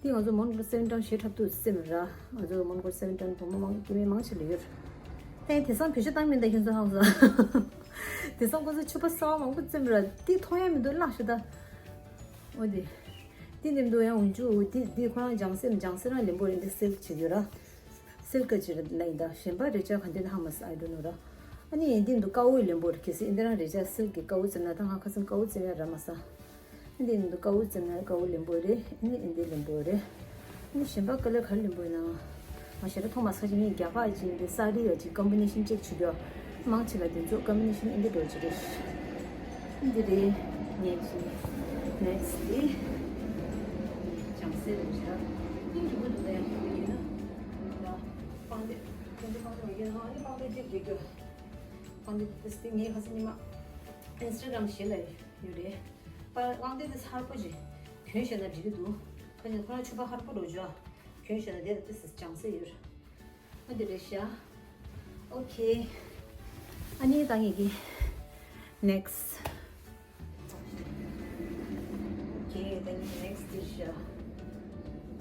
འདི་ང་ཚོ་མོན་གྷོ་སེ་བན་ཊའོན་ཞེ་འཁྲབ་ཏུ་རྩེ་མི་ར། ང་ཚོ་མོན་གྷོ་སེ་བན་ཊའོན་བུ་མོ་མང་སྐྱེ་དམན་མང་ཆེ་ལ་ཡོད། ད་ཡང་དེང་སང་བེད་སྤྱོད་བཏང་མིན་ད་ཁྱེད་ཚོ་ཧང་སང་། དེང་སང་ཁོ་ཚོ་ཆུ་པ་གསར་པ་མང་པོ་རྩེ་མི་ར་འདི་མཐོང་ཡ་མི་འདུག་ལགས་ཤི་ད། འོ་དེ། འདི་ནེམ་དུ་ཡང་འོན་ཅུ་འདི་འདི་ཁོ་རང་ལྗང་སེམས་ལྗང་སེ་རང་ལེན་པོ་རེད། འདི་སིལ་ཆེ་ཡོད་ར། སིལ་ཀ་ཅི་རེད་ལ་ཡིན་ད་གཞན་པ་རེ་ཅག་ག་འདི་ན་ཧ་མ་སི་ཨའི་ཌོན་ནོ་ར། ཨ་ནི་འདི་འདུ་ཀ་འུ་ལེན་པོ་རེད། གལ་སྲིད་འདི་རང་རེ་ཅག་སིལ་གི་ཀ་འུ་ཙམ་ན་ད་ང་ཁ་སང་ཀ་འུ་ཙམ་ཡང་ར་མ་ས། འདི་འདུ་ཀ་འུ་ཙམ་ན་ཀ་འུ་ལེན་པོ་རེད། ཨ་ནི་འདི་ལེན་པོ་རེད། ཨ་ནི་གཞན་པ་ཀ་ལེ་ག་རེ་ལེན་པོ་ཡིན་ན། ང་ཞེ་དྲག་མཐོང་མ་སོང་། ཅི་མིན་རྒྱ་གར་ཅིག་ཡིན་པའི་ས་རི་ཡ་ཅིག་ཀོམ་བི་ནེ་ཤན་ཅེག་བྱེད་རྒྱུ། མང་ཆེ་བ་དེ་ཚོ་ཀོམ་བི་ནེ་ཤན་ཨིན་དེ་འགྲོ་ཅི་རེད། འདི་རེད། ངས་ཅི། ནེག་སི་ཊི་དེ། ལྗང་སེ་རེད་ཤག་འདི་འགྲིག་པོ་འདུག་ད་ཡང་འགྲིག་པོ་ཡིན་ན། ང་པང་གདན། ཁྱོད་ཚོ་པང་གདན་མ་ཡིན་ན་ཨ་ནི་པང་གདན་ཅིག་རྒྱག་རྒྱུ། པང་གདན་དེ་དེ་ངས་ཁ་སང་ཉི་མ་ཨིན་སི་ཊ་གྷ་རམ་ཞིག་ལ་ཡོད་རེད། པ་པང་གདན་དེ་ཧར་པོ་ཅིག་གྱོན་ཤེས་ན་འགྲིག་གི་འདུག་ཁ་ཅིག་ཁོ་རང་ཕྱུ་པ་ཧར་པོ་འགྲོ་རྒྱུ་ཨ། གྱོན་ཤེས་ན་དེ་ལ་དེ་སི་ལྗང་སེ་ཡོད། ཨ་འདི་རེད་ཤག་ཨོ་ཁེ། ཨ་ནི་ད་ངེད་ཀྱི་ནེག་སི་ཊི། ཨོ་ཁེ། ད་ངེད་ཀྱི་ནེག་སི་ཊི་འདི་རེད་ཤག་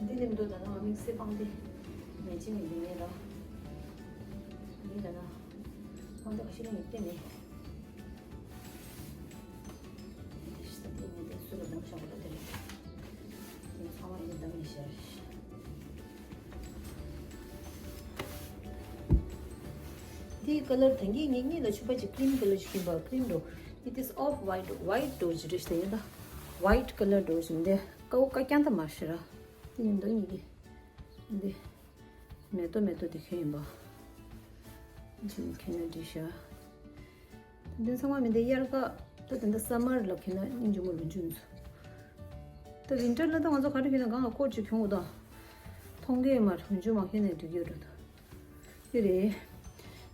འདི་ནི་མི་འདུག་ད་ང་དམིགས་བསལ་པང་གདན་མེད་ཅི་མི་འདི་མེད་ལ། འདི་ད་ན་པང་གདན་ཁ་ཤས་ལ་ངས་བལྟས་མེད། འདིའི་ཀ་ལར་ད་གིན་ངེད་གཉིས་ལ་ཕྱུ་པ་ཅིག་ཀྲིམ་ཀ་ལར་ཅིག་ཡིན་པ། ཀྲིམ་འགྲོ། འདི་ཏིས་ཨོཕ་ཝའིཊ་ཝའིཊ་འགྲོ་ཅི་རེད་ཤག་ཡིན་ད། ཝའིཊ་ཀ་ལར་འགྲོ་ཅི་འདི་ཀའུ་ཀ་རྐྱང་ད་མ་ཤི་ར། ཉིན་འདུག་གཉིས་ཀྱི། འདི། མེ་ཏོག་མེ་ཏོག་དེ་ཁྱེར་ཡིན་པ། ཅིག་ཁྱེར་ན་འགྲིག་ཤག་འདི་ཚང་མ་མི་འདི་དབྱར་ཁ། ད་དེ་འདྲ་སམ་མར་ལ་ཁྱེར་ན་སྙིང་རྗེ་མོ་ལོ་རྒྱུས་ཚོ། ད་ཝིན་ཊར་ལ་ད་ང་ཚོ་ག་རེ་ཁྱེར་ན་གང་ལ་ཀོ་ཊི་ཅིག་གྱོན་དགོས་ད། མཐོང་གི་མ་རེད། འཇུ་མ་ཁྱེར་ནས་འགྲིག་གི་ཡོད་འགྲོ་ད། དེ་རེད།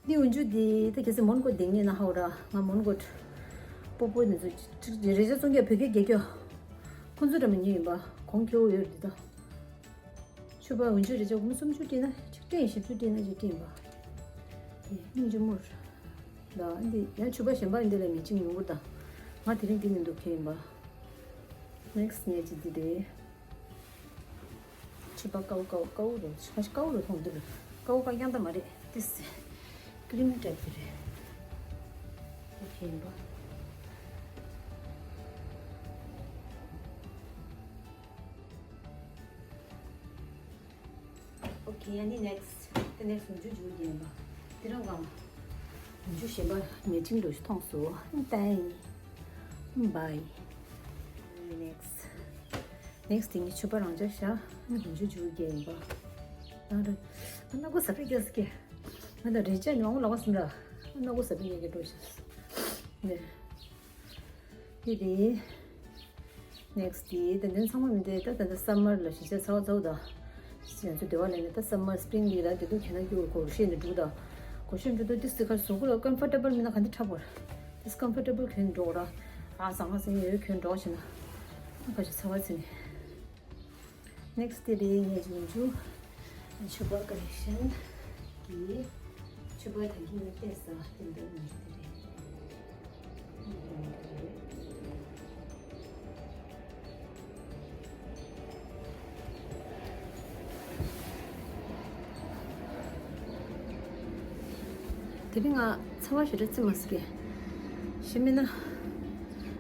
འདི་འོན་ཆུ་འདི་ད་གལ་སྲིད་མོན་གྷོ་དེ་ངེས་ན་ཧའོ་ར་ང་མོན་གྷོ་སྤོ་བོ་འདི་ཚོ་ཅིག་རེ་ཆ་བཙོང་རྒྱག་བོད་སྐད་རྒྱག་རྒྱུ། ཁོང་ཚོ་འདྲ་མི་ཉན་ཡིན་པ་གོང་ཁེ་བོ་ཡོད་འདི་ད། ཕྱུ་པ་འོན་ཆུ་རེ་ཆ་སྒོར་མོ་སུམ་ཅུ་སྤྲད་ན་ཅིག་སྤྲད་ཡིན། བཞི་བཅུ་སྤྲད་ན་ཅིག་སྤྲད་ཡིན་པ། དེ་སྙིང་རྗེ་མོ་རེད། ད་འདི་ཡང་ཕྱུ་པ་གཞན་པ་འདི་ལ་མེ་ཆིང་ཡོང་གི་ད། ང་དེ་རིང་འདི་ནས་འདུག་ཁེལ་ཡིན་པ། ནེག་སི་ཊི་ངས་ཅིག་འདི་རེད། ཕྱུ་པ་ཀའུ་ཀའུ་ཀའུ་རེད། ཕྱུ་པ་ཀའུ་རེད་མཐོང་འདུག་ཀའུ་ཀའུ་རྐྱང་ད་མ་རེད། ཏིས། ཀི་རིམ་ཊའིབ་དེ་རེད། ཨོ་ཁེ་ཡིན་པ། ཨོ་ཁེ། ཨ་ནི་ནེག་སི་ཊི། དེ་ནེག་སི་ཊི་འོན་ཆུ་འཇུ་རྒྱུ་ཡིན་པ། དེ་རང་གང་། འོན་ཆུ་གཞན་པ་མེ་ཆིང་འགྲོ་ཞིག་མཐོང་སོང་། ཏན། བའི། ནེག་སི་ཊི། ནེག་སི་ཊི་དེ་ངས་ཕྱུ་པ་རང་འཇགས་བཞག་འོན་ཆུ་འཇུ་རྒྱུ་ཡིན་པ། ད་རེད། སྣ་སྒོ་ཟ་པའི་རྒྱལ་སྐྱེ། ང་ད་རེ་ཅན་ཡོང་ལ་བ་སུམ་ར། སྣ་སྒོ་ཟ་པའི་རྒྱལ་སྐྱེ་འགྲོ་ཞིག་ནས། འདི་རེད། ནེག་སི་ཊི་དེ། ད་འདི་ཚང་མ་མི་འདྲ། ད་ད་ལྟ་སམ་མར་ལ་གཞིས་ཆགས་ཚ་བ་ཚ་བོ་ད། ང་ཚོ་སྡེ་བ་ལས་ནས་ད་སམ་མར་སི་པི་རིང་འདི་ལ་དེ་དུས་ཁྱེད་རང་སྐྱོ་གོ་ཤེས་ནས་འགྲོ་ད། གོ་ཤེས་འགྲོ་དུས་དེ་སི་ཁར་བཟོ་གོ་ལ་ཀམ་ཕོར་ཊེ་བལ་མིན་ན་ག་འདི་འཁྲབ་བར། དེ་ཀམ་ཕོར་ཊེ་བལ་གྱོན་འགྲོ་ར། ཨ་ཟང་ཨ་ཟང་ཡོད་གྱོན་འགྲོ་བྱས་ན། ཨ་ཁ་ཤས་ཚ་བ་ཚིག་ནས། ནེག་སི་ཊི་དེ་རེད། ངས་འཇུ་འཇུ། ཕྱུ་པ་ཀ་ལེག་ཤན་གྱི་ཕྱུ་པ་ད་གིན་ནས་བལྟས་ས་དེ་འདྲ་མི་འདྲ་རེད། དེ་རིང་ང་ཚ་བ་ཞེ་དྲག་ཙི་མ་སི་ཀེ། ཞེ་མིན་ན།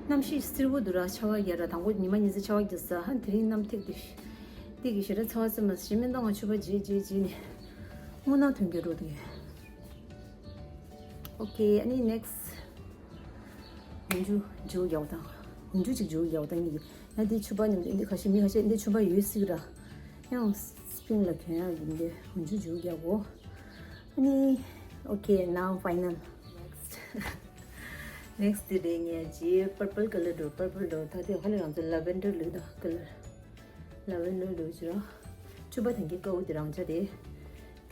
གནམ་གཤིས་བསིལ་པོ་འདུག་ར། ཆར་པ་རྒྱག་ར། དང་པོ་ཉི་མ་ཉི་ཚེ་ཆར་པ་རྒྱག་ས། ཧ། དེ་རིང་གནམ་ཐིག་འདི། འདི་གི་ཞེ་དྲག་ཚ་བ་ཙི་མ་སི། ཞེ་མིན་ན་ང་ཕྱུ་པ་བརྗེ་བརྗེ་བརྗེ་ནས་རྔུལ་ནག་ཐོན་གྱི་འགྲོ་འདུག་ཨོ་ཁེ། ཨ་ནི་ནེག་སི་ཊི། འོན་ཆུ་འཇུ་རྒྱག་དང་། འོན་ཆུ་ཅིག་འཇུ་རྒྱག་དང་གཉིས་ཀྱི། ཡང་འདི་ཕྱུ་པ་ཉམས་འདི་ཁ་ཤས་མི་ཁ་ཤས་འདི་ཕྱུ་པ་ཡོད་སྲིད་ར། ཡང་སི་པི་རིང་ལ་གྱོན་ཡག་ཡིན་ཏེ་འོན་ཆུ་འཇུ་རྒྱག་གོ། ཨ་ནི། ཨོ་ཁེ། ནའོ་ཕའི་ནལ། ནེག་སི་ཊི། ནེག་སི་ཊི་དེ་རེད། ངས་ཅི་པར་པལ་ཀ་ལར་འགྲོ། པར་པལ་འགྲོ། ད་དེ་ཧ་ལས་རང་ཚོ་ལ་ཝེན་ཌར་ལུག་དང་ཀ་ལར། ལ་ཝེན་ཌར་ལུག་ཅི་ར། ཕྱུ་པ་ཐང་གི་ཀའུ་དེ་རང་ཆ་རེད། དེ་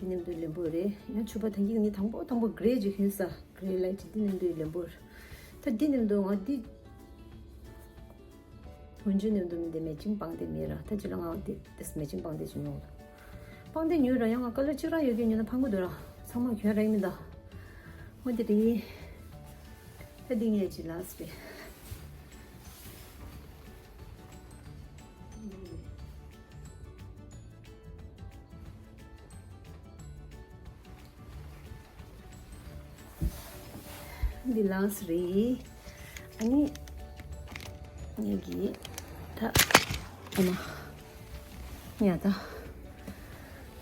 མཉམ་དུ་ལེན་པོ་རེད། ཡང་ཕྱུ་པ་ཐང་གི་ངས་དང་པོ་དང་པོ་གྷི་རེ་ཅིག་གྱོན་ས། གྷི་རེ་ལའིཊ་དེ་མཉམ་དུ་ལེན་པོ་རེད། ད་དེ་མཉམ་དུ་ང་དེ། འོན་ཆུ་མཉམ་དུ་མི་འདི་མེ་ཆིང་སྤང་དེ་མེད་ར། ད་ཅི་ལ་ང་དེ་དེ་མེ་ཆིང་སྤང་དེ་ཅི་ཉོ། སྤང་དེ་ཉོས་ར། ཡང་ང་ཀ་ལར་གཅིག་རང་ཡོད་ཀྱི་ཉོས་ན་ཕངས་གི་འདུག་ར། ཚང་མ་གྱོན་ར་ཡིན་མིན་ད། འོ་དེ་རེད། ད་འདི་ངས་ཅི་ལགས་སི་རེད། འདི་ལགས་སི་རེད། ཨ་ནི། ངེད་ཀྱིས་ད། ཨ་མ། ཡ་ད།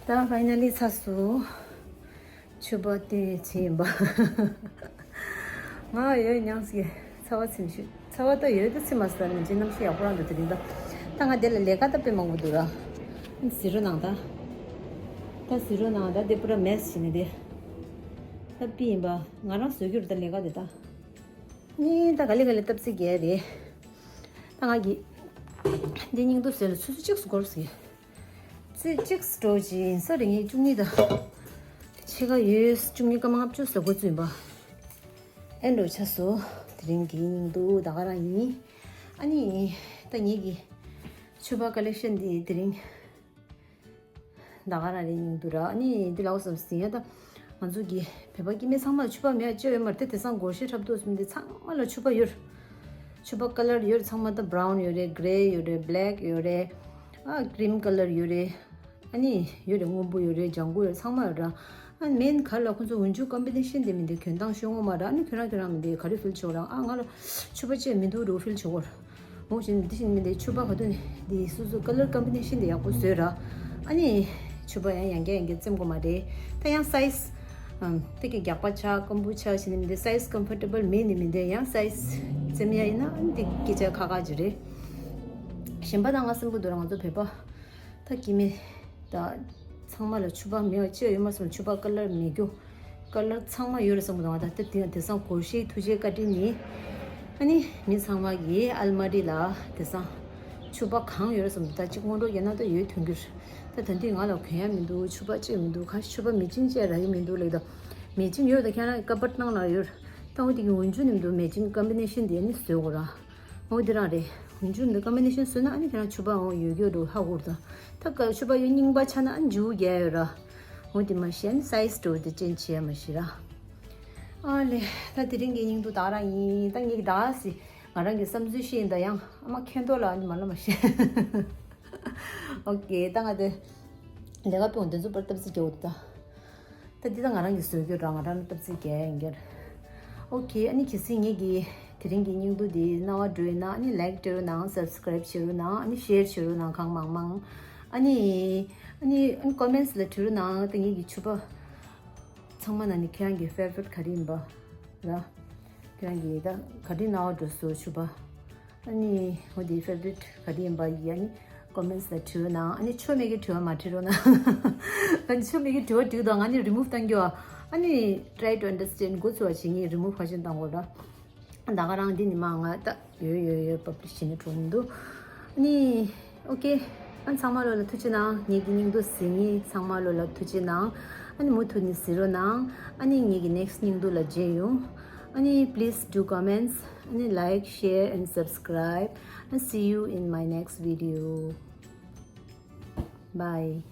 ད་ཕའི་ནལ་ལི་ཚར་སོང་། ཕྱུ་པ་དེ་ཚིམ་པ། ང་ཡོད་ཉམས་སི་ཚ་བ་ཚིམ་ཤུ། ཚ་བ་ད་ཡོད་ད་ཚིམ་མ་སོང་། ད་ནི་ཅི་གནམ་གཤིས་ཡག་པོ་རང་འདུག་དེ་རིང་ད། ད་ང་དེ་ལ་ལས་ཀ་ད་དཔེ་མང་པོ་འདུག་ར། གཟིགས་རོགས་གནང་ད། ད་གཟིགས་རོགས་གནང་ད། དེ་པུ་ར་མེ་སི་བྱས་ནས་དེ། ད་པི་ཡིན་པ། ང་རང་བཟོ་རྒྱུ་རེད་ད་ལས་ཀ་དེ་ད། ནི་ད་ག་ལེ་ག་ལེ་སྟབས་ཚིག་རྒྱག་རེད། ད་ང་གི། འདི་སྙིང་སྡུག་ཟེར་ལ་ཆུ་ཚོད་གཅིག་སུ་འགོར་ཟེར། ཚེས་གཅིག་སུ་འགྲོ་ཅིང་ས་རེ་ངས་བཅུ་གཉིས་དང་། ཕྱེད་ཀ་ཡོད། བཅུ་གཉིས་སྐར་མ་ལྔ་བཅུ་ཟ་འགོ་བཙུགས་པ། ཨེ་འགྲོ་ཆ་སོ། དེ་རིང་གི་སྙིང་སྡུག་ད་ག་རང་ཡིན། ཨ་ནི། ད་ངེད་ཀྱི་ཕྱུ་པ་ཀ་ལེག་ཤན་འདི་དེ་རིང་། ད་ག་རང་རེད་སྙིང་སྡུག་ར། ཨ་ནི་འདི་ལའོ་བསམ་སྲིད་ཡ་ད། ང་ཚོ་གི་བོད་པ་སྐྱེ་དམན་ཚང་མ་ལ་ཕྱུ་པ་མེད་ཡ་ཅི་ཡོད་མ་རེད་དེ། དེང་སང་སྒོར་གཞས་འཁྲབ་སྟོན་གསུམ་འདི་ཚང་མ་ལ་ཕྱུ་པ་ཡོད་རེད། ཕྱུ་པ་ཀ་ལར་ཡོད་རེད། ཚང་མ་ད་བྷ་རའུན་ཡོད་རེད། གྷི་རེ་ཡོད་རེད། བྷེ་ལེག་ཡོད་རེད། ཨ་ཀི་རིམ་ཀ་ལར་ཡོད་རེད། ཨ་ནི་ཡོད་རེད། སྔོན་པོ་ཡོད་རེད། ལྗང་གུ་ཡོད་རེད། ཚང་མ་ཡོད་ར། ཨ་མེན་ག་ལ་ཁོང་ཚོ་འོན་ཆུ་ཀམ་པི་ནེ་ཤན་དེ་མི་འདི་གྱོན་སྟངས་ཤོད་ངོ་མ་ར། ཨ་ནི་ཁྱོད་རང་ཁྱོད་རང་མི་འདི་ག་རེ་ཕིལ་བྱེད་རང་། ཨ་ང་ལ་ཕྱུ་པ་ཅེས་མི་འདུག་རུ་ཕིལ་བྱེད་གོ། འོ་བཞིན་འདི་བཞིན་མི་འདི་ཕྱུ་པ་ག་དུས་ནས་འདི་སོ་སོ་ཀ་ལར་ཀམ་པི་ནེ་ཤན་འདི་ཡག་པོ་བཟོས་ར། ཨ་ནི་ཕྱུ་པ་ཡང་ཡང་བསྐྱར་ཡང་བསྐྱར་བཙེམ་དགོས་མ་རེད། ད་ཡང་སའི་ཛི་ཨམ་ཏེ་གི་རྒྱགས་པ་ཆགས་སྐམ་པོ་ཆགས་བྱས་ནས་མི་འདི་སའི་ཛི་ཀམ་ཕོར་ཊེ་བལ་མེད་ནི་མི་འདི་ཡང་སའི་ཛི་བཙེམ་ཡ་ཡིན་ན་ཨ་ནི་འདི་སྐད་ཆ་ཁག་ཁག་ཅིག་རེད། གཞན་པ་ད་ང་བསམ་གི་འདུག་ར། ང་ཚོ་བོད་པ་ ད་སྐྱེ་དམན་ད་ཚང་མ་ལ་ཕྱུ་པ་མེད་པ་ཅི་ཡང་ཡོད་མ་སོང་། ཕྱུ་པ་ཀ་ལར་མེད་རྒྱུ་ཀ་ལར་ཚང་མ་ཡོད་རེད་བསམ་གི་འདུག་ད་ལྟ་དེ་དེང་སང་སྒོར་གཞས་ཐུགས་རྗེ་བཀའ་དྲིན་ནི། ཨ་ནི་མི་ཚང་མ་གི་ཨལ་མ་རི་ལ་དེང་སང་ཕྱུ་པ་གང་ཡོད་རེད་བསམ་གི་འདུག་ད་གཅིག་སྔོན་འགྲོ་རྒྱག་ན་ད་ཡོད་ཐོན་གྱི་རེད། ད་ད་འདི་ང་ལ་གོན་ཡ་མི་འདུག་ཕྱུ་པ་ཅི་ཡང་མི་འདུག་ག་ཕྱུ་པ་མེ་ཅིན་ཅི་ཡང་རག་གི་མི་འདུག་ལབ་ད། མེ་ཅིན་ཡོད་ད་ཁྱེད་རང་ཀ་པར་ནང་ལ་ཡོད། ད་འོ་དེ་གི་འོན་ཆུ་ནི་མི་འདུག་མེ་ཅིན་ཀམ་པི་ནེ་ཤན་དེ་ནི་བཟོས་དགོས་ར། འོ་དེ་རང་རེད། འོན་ཆུ་འདི་ཀམ་པི་ནེ་ཤན་བཟོས་ན་ཨ་ནི་ཁྱེད་རང་ཕྱུ་པ་འོ་ཡོད་རྒྱུ་འགྲོ་ཧ་གོ་ར་ད། ད་ཀ་ཕྱུ་པ་ཡོད་རྙིང་པ་ཆགས་ན་ཨ་ནི་འཇུ་རྒྱག་ཡོད་ར། འོ་དེ་མ་ཤེས་ཨ་ནི་སའི་ཛི་འགྲོ་དེ་ཅན་བྱེད་ཡ་མ་ཤེས་ར། ཨ་ལེ། ད་དེ་རིང་གི་སྙིང་སྡུག་ད་རང་ཡིན། ད་ངེད་ཀྱི་ད་སི་ང་རང་གི་བསམ་ཚུལ་ཤེས་ཡིན་ད་ཡང་ཨ་མ་ཁེན་ཏོ་ལ་ཨ་ནི་མ་ལ་མ་ཤེས། ཨོ་ཀེ། ད་ང་དེ་ལས་ཀ་སྤུངས་དེ་ཚོ་པར་སྟབས་ཚིག་རྒྱག་འོ་དེ་ད། ད་འདི་ད་ང་རང་གི་བཟོས་རྒྱུ་རང་ང་རང་ལ་སྟབས་ཚིག་རྒྱག་ཡིན་གྱི་རེད། ཨོ་ཀེ། ཨ་ནི་གལ་སྲིད་ངེད་ཀྱི་དེ་རིང་གི་སྙིང་སྡུག་འདི་རྣ་བར་འགྲོ་ཡོད་ན་ཨ་ནི་ལའིག་སྤྲད་རོགས་གནང་། སབ་སི་ཀ་རེབ་བྱེད་རོགས་གནང་། ཨ་ནི་ཤེར་བྱེད་རོགས་གནང་། གང་མང་མང་། ཨ་ནི་ཨ་ནི་ཨ་ནི་ཀོ་མེན་ཊི་ལ་བྲིས་རོགས་གནང་། ད་ངེད་ཀྱི་ཕྱུ་པ་ཚང་མ་ནང་ནས་ཁྱེད་རང་གི་ཕེ་ཝ་རི་ཊི་ག་རེ་ཡིན་པ་ར། ཁྱེད་རང་གི་ད་ག་རེ་རྣ་བར་འགྲོ་སོང་ཕྱུ་པ། ཨ་ནི་འོ་དེ་ཕེ་ཝ་རི་ཊི་ག་རེ་ཡིན་པ་ཡིན། ཨ་ནི་ཀོ་མེན་ཊི་ལ་བྲིས་རོགས་གནང་། ཨ་ནི་ཆོ་མེད་ཀྱི་དྲི་བ་མ་དྲི་རོགས་གནང་། ཨ་ནི་ཆོ་མེད་ཀྱི་དྲི་བ་དྲིས་དང་ཨ་ནི་རི་མུབ་བཏང་རྒྱུ་ཨ་ནི་try to understand འགོ་ཚུགས་པ་བྱེད་ངེས་རི་མུབ་ཁ་ཤས་བཏང་དགོས་ར། ད་ག་རང་འདི་ནི་མ་ང་ད་ཡོད་ཡོད་ཡོད་པབ་ལི་ཤི་བྱེད་ནི་གྲོགས་མི་འདུག་ཨ་ནི་ཨོ་ཀེ། ཨ་ནི་ཚང་མ་ལོ་ལ་ཐུགས་རྗེ་གནང་། ངེད་ཀྱི་སྙིང་སྡུག་གཟིགས་མཁན་ཚང་མ་ལོ་ལ་ཐུགས་རྗེ་གནང་། ཨ་ནི་མུ་མཐུད་ནས་གཟིགས་རོགས་གནང་། ཨ་ནི་ངེད་ཀྱི་ནེག་སི་ཊི་སྙིང་སྡུག་ལ་མཇལ་ཡོང་། ཨ་ནི་please do comments. ཨ་ནི་like, share and subscribe. And see you in my next video. Bye.